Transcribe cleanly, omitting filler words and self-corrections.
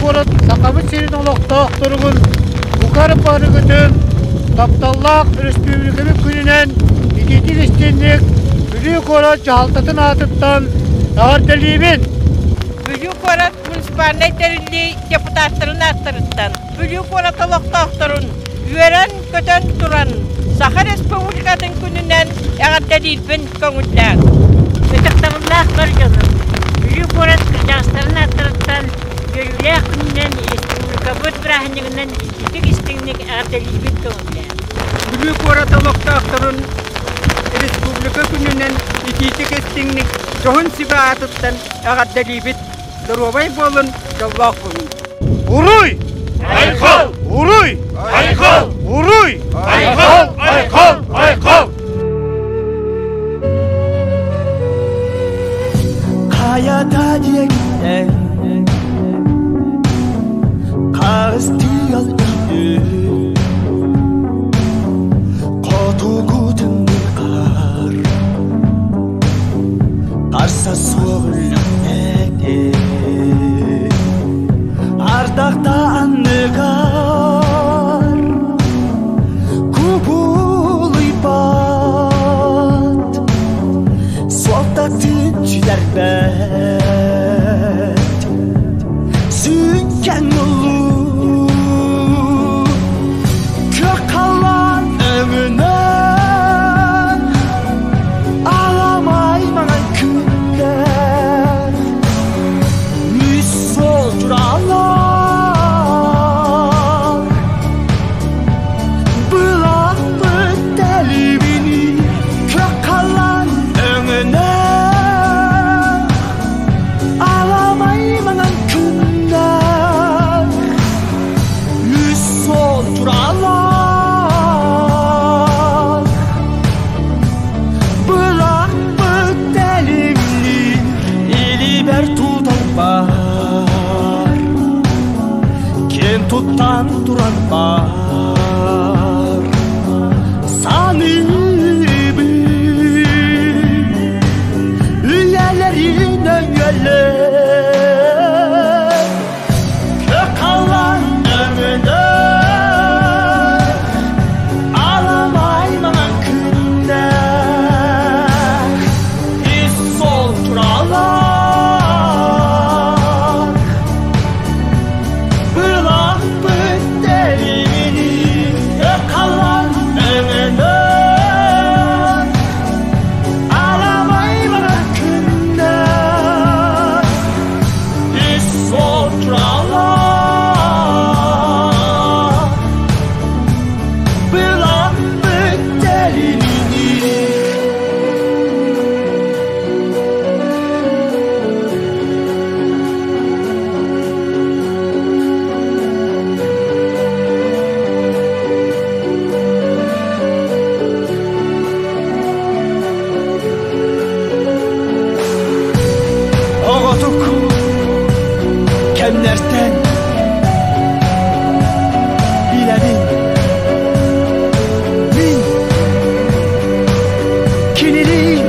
куорат Сахабыт сирин олохтоохторугун букар барыгытын тапталлаах өрөспүүбүлүкэбит күнүнэн итиитик-истинник Бүлүү куорат дьаһалтатын аатыттан эҕэрдэлиибин! Бүлүү куорат муниципальнай тэриллии депутаттарын ааттарыттан Бүлүү куорат олохтоохторун үөрэн-көтөн туран Саха Республикатын күнүнэн эҕэрдэлиирбин көҥүллээҥ. Ытыктабыллаах бар дьонум, Бүлүү куорат кырдьаҕастарын ааттарыттан үөрүүлээх күнүнэн республикабыт бырааһынньыгынан итиитик-истиҥник эҕэрдэлиирбин көҥүллээҥ. Бүлүү куорат олохтоохторун республика күнүнэн итиитик-истиҥник дьоһун сүбэ аатыттан эҕэрдэлиибит! Доруобай буолун, дьоллоох буолун! Уруй! Айхал! Уруй! Айхал! Уруй! Айхал! Айхал! Айхал! Хайата диэкиттэн Харыстыал үрдүк Хотугу тымныы хаар Харса суох үллэҥнээтэ Ардахта анныгар Кубулуйбат Суолтатын сүтэрбэт Сүҥкэн улуу Күөх халлаан өҥүнэн Аламай маҥан күннэр Үс суол тураллар Былаппыт тэлибини Күөх халлаан өҥүнэн Аламай маҥан күннэр Үс суол тураллар Былаахпыт тэлимниир илиибэр тутарбар Киэн туттан туран бар Саныыбын Үйэлэрин өҥөлөр Көх-халлаан өҥөнөр Аламай маҥан күннээх Ис суол тураллар Былаахпыт тэриминии Көх-халлаан өҥөнөр Аламай маҥан күннээх Ис суол тураллар Былаахпыт тэриминии Оҕотук кэмнэртэн билэбин мин кинилиин.